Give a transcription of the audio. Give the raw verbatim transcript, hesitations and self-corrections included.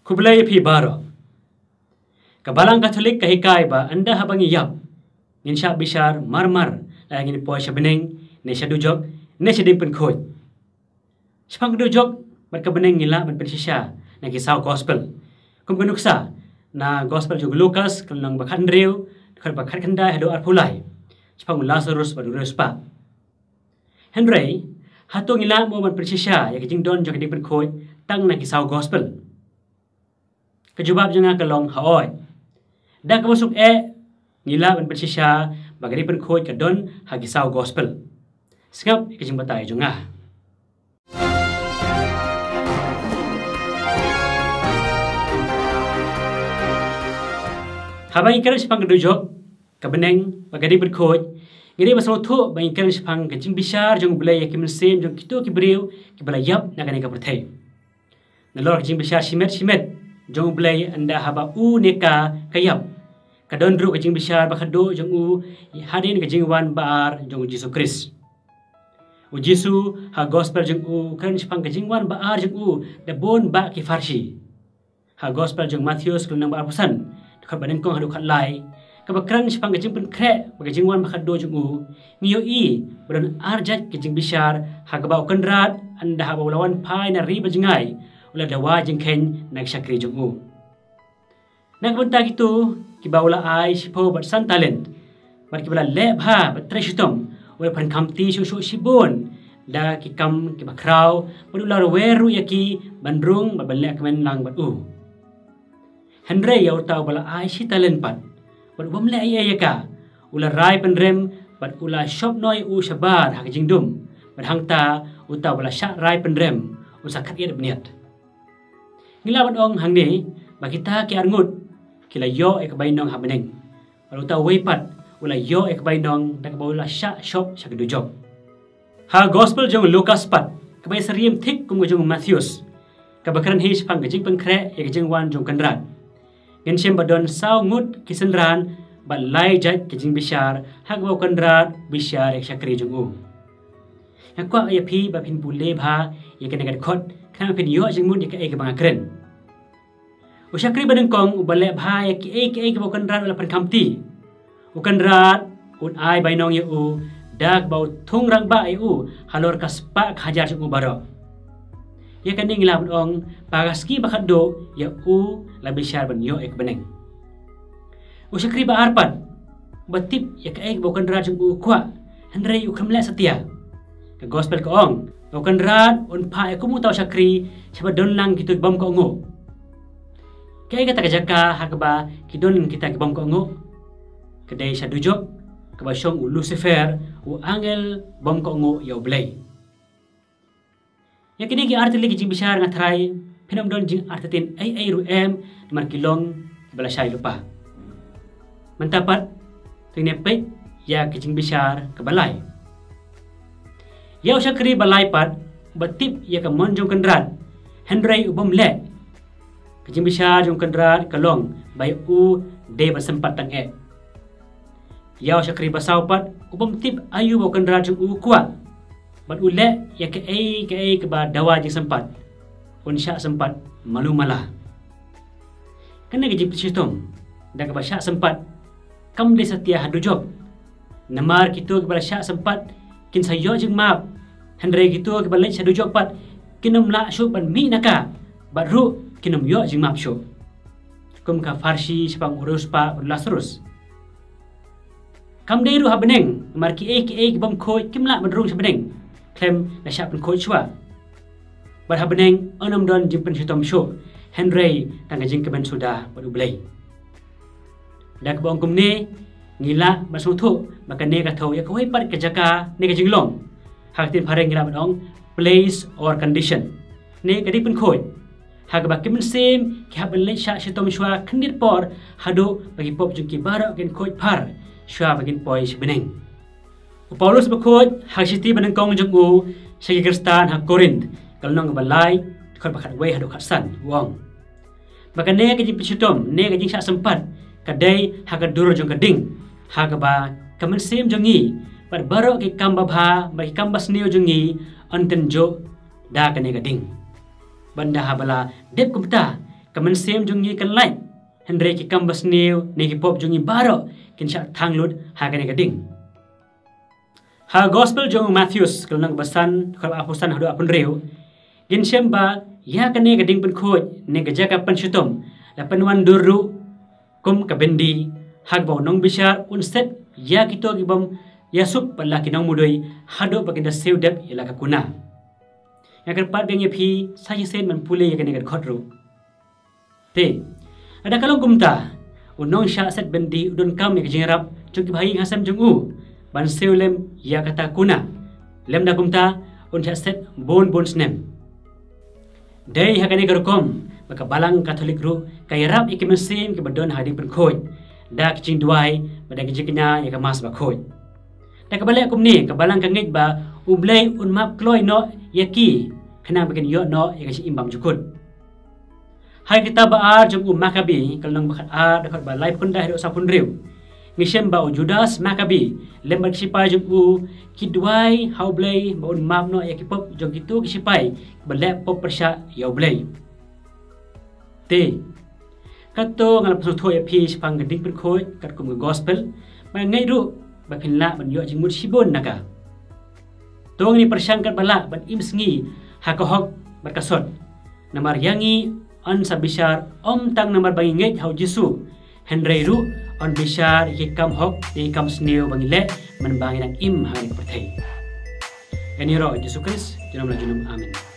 Khublei ïa phi baroh. Ka Balang Katholik ka hikai ba ynda haba ngi ïap, ngin shah bishar marmar lada ngin poi sha bneng ne sha dujok ne sha dieng pynkhuid. Shaphang ka dujok bad ka bneng ngi lah ban pynshisha na ki saw gospel. Kum ka nuksa na gospel jong u Lukas ka lynnong ba khathynriew, dkhot ba khatkhyndai haduh arphew lai. Shaphang u Lasarus bad u riewspah. Hynrei hato ngi lah mo ban pynshisha ïa ka jingdon jong ka dieng pynkhuid tang na ki saw gospel? Ka jubab jong nga ka long hooid. Da kaba suk eh, ngi lah ban pynshisha ba ka dieng pynkhuid ka don ha ki saw gospel. Sngap ïa ka jingbatai jong nga. Haba ngi kren shaphang ka dujok, ka bneng bad ka dieng pynkhuid, ngi dei ban sngewthuh ba ngi kren shaphang ka jingbishar jong u Blei ïa ki mynsiem jong kito ki briew kiba la ïap na kane ka pyrthei. Nalor ka jingbishar shimet shimet jong u Blei ynda haba u ne ka ka ïap, ka don ruh ka jingbishar ba khatduh jong u hadien ka jingwan ba ar jong u Jisu Khrist. U Jisu ha gospel jong u kren shaphang ka jingwan ba ar jong u da bun bah ki pharshi. Ha gospel jong u Mathaios ka lynnong ba arphew san, dkhot ba nyngkong haduh khatlai, kaba kren shaphang ka jingpynkhreh bad ka jingwan ba khatduh jong u, ngi ïohi ba don ar jait ka jingbishar ha kaba u Kynrad ynda haba u la wan phai na ri bad jngai, u la dawa jingkheiñ na ki shakri jong u. Na ka bynta kito kiba u la ai shiphew bad san talent, bad kiba la leh bha bad trei shitom, u la pynkhamti shuh shuh shibun da ki kam kiba khraw, bad u la rwer ruh ïa ki ban rung bad ban leh kmen lang bad u. Hynrei ïa uta uba la ai shi talent pat, bad u bym leh ei ei ïa ka, u la rai pynrem, bad u la shop noh ïa u shabar ha ka jingdum, bad hangta uta uba la shah rai pynrem un sa khatiat bniat. Ngi lah ban ong hangne ba kita ki arngut ki la ïoh ïa ka bainong ha bneng, bad uta uwei pat u la ïoh ïa ka bainong da kaba u la shah shop sha ka dujok. Ha gospel jong u Lukas pat, kaba ïasyriem thik kum ka jong u Mathaios, kaba kren hi shaphang ka jingpynkhreh ïa ka jingwan jong u Kynrad, ngin shem ba don saw ngut ki synran bad lai jait ka jingbishar ha kaba u Kynrad u bishar ïa ki shakri jong u. Nga kwah ïa phi ba phin pule bha ïa kane ka dkhot khnang ba phin ïoh jingmut ïa kaei kaba nga kren. U shakri ba nyngkong uba leh bha ïa kiei kiei kiba u Kynrad u la pynkhamti, u Kynrad un ai bainong ïa u da kaba u thung rangbah ïa u halor ka spah ka hajar jong u baroh. Ïa kane ngi lah ban ong ba ka sngi ba khatduh ïa u la bishar ban ïoh ïa ka bneng. U shakri ba ar pat uba tip ïa kaei kaba u Kynrad jong u u kwah, hynrei u khlem leh satia. Ka gospel ka ong ba u Kynrad un phah ïa kum uta u shakri sha ba don lang kito ki bym kohnguh. Kaei kata ka jaka ha kaba ki don kita ki bym kohnguh? Ka dei sha dujok, kaba shong u Lusifer, u angel bym kohnguh ïa u Blei. Ïa kine ki artylli ki jingbishar nga tharai phin ym don jingartatien ei ei ruh em, namar ki long kiba lashai lypa. Mynta pat to ngin ïa peit ïa ka jingbishar kaba lai. Ïa u shakri ba lai pat, uba tip ïa ka mon jong u Kynrad, hynrei u bym leh. Ka jingbishar jong u Kynrad ka long ba ïa u dei ban sympat tang eh. Ïa u shakri ba saw pat, u bym tip aïu ba u Kynrad jong u u kwah, bad u leh ïa kaei kaei kaba dawa jingsympat, un shah sympat malu mala. Kane ka jingpynshitom da kaba shah sympat kam dei satia ha dujok. Namar kito kiba la shah sympat kin sa ïoh jingmap, hynrei kito kiba leit sha dujok pat kin ym lah shuh ban mih na ka, bad ruh kin ym ïoh jingmap shuh. Kum ka pharshi shaphang u riewspah bad u Lasarus. Kam dei ruh ha bneng, namar kiei kiei ki bym khuid kim lah ban rung sha bneng khlem da shah pynkhuid shuwa. Bad ha bneng yn ym don jingpynshitom shuh, hynrei tang ka jingkmen suda bad U Blei. Da kaba ong kumne, ngi lah ban sngewthuh ba kane ka thew ïa kawei pat ka jaka ne ka jinglong. Ha ka ktien phareng ngi lah ban ong place or condition, ne ka dei pynkhuid, ha kaba ki mynsiem ki hap ban leit shah shitom shuwa khyndiat por haduh ba ki pop jong ki baroh kin khuid phar shuwa ba kin poi sha bneng. U Paulus bakhuid ha ka shithi banyngkong jong u sha ki Khristan ha Korinth, ka lynnong kaba lai, dkhot ba khatwei haduh khatsan, u ong ba kane ka jingpynshitom ne ka jingshah sympat ka dei ha ka dur jong ka ding, ha kaba ka mynsiem jong ngi bad baroh ki kam babha bad ki kam basniew jong ngi yn tynjuh da kane ka ding. Bad ynda haba la dep kumta, Ka mynsiem jong ngi kan lait, hynrei ki kam basniew ne ki pop jong ngi baroh kin shah thang lut ha kane ka ding. Ha Gospel jong u Mathaios, ka lynnong ba san, dkhot arphew san haduh arphew hynriew, ngin shem ba ïa kane ka ding pynkhuid ne ka jaka pynshitom la pynwandur ruh kum ka byndi, ha kaba u nongbishar un set ïa kito ki bym ïasuk bad la ki nongmudui haduh ba kin da siew dep ïa la ka kuna. Nga kyrpad biang ïa phi sa shisien ban pule ïa kane ka dkhot ruh. Te, lada ka long kumta, u nongshah set byndi u donkam ïa ka jingïarap jong ki bahaïing hasem jong u ban siew lem ïa kata ka kuna. Lymda kumta, un shah set bun bun snem. Dei ha kane ka rukom ba ka Balang Katholik ruh ka ïarap ïa ki mynsiem kiba don ha ka ding pynkhuid da ki jingduwai bad da ki jingkñia ïa ka Mass bakhuid. Da kaba leh kumne, ka Balang ka ngeit ba U Blei un map kloi noh ïa ki, khnang ba kin ïoh noh ïa ka jingim bymjukut. Ha ka kitab ba ar jong u Makabi, ka lynnong ba khatar, dkhot ba laiphew khyndai haduh sawphew hynriew, ngi shem ba u Judas Makabi lem bad ki shipai jong u ki duwai ha U Blei ba un map noh ïa ki pop jong kito ki shipai kiba leh pop pyrshah ïa U Blei. Te, kato nga la pynsngewthuh ïa phi shaphang ka ding pynkhuid katkum ka Gospel, ba nga ngeit ruh ba phin lah ban ïoh jingmut shibun na ka. To ngin ïa pyrshang katba lah ban im sngi ha ka hok bad ka sot. Namar ïa ngi yn sa bishar ym tang namar ba ngi ngeit ha u Jisu, hynrei ruh yn bishar ïa ki kam hok, ïa ki kam sniew ba ngi leh mynba ngi dang im ha kane ka pyrthei. Ïa ngi ruh Jisu Khrist junom la junom. Amen.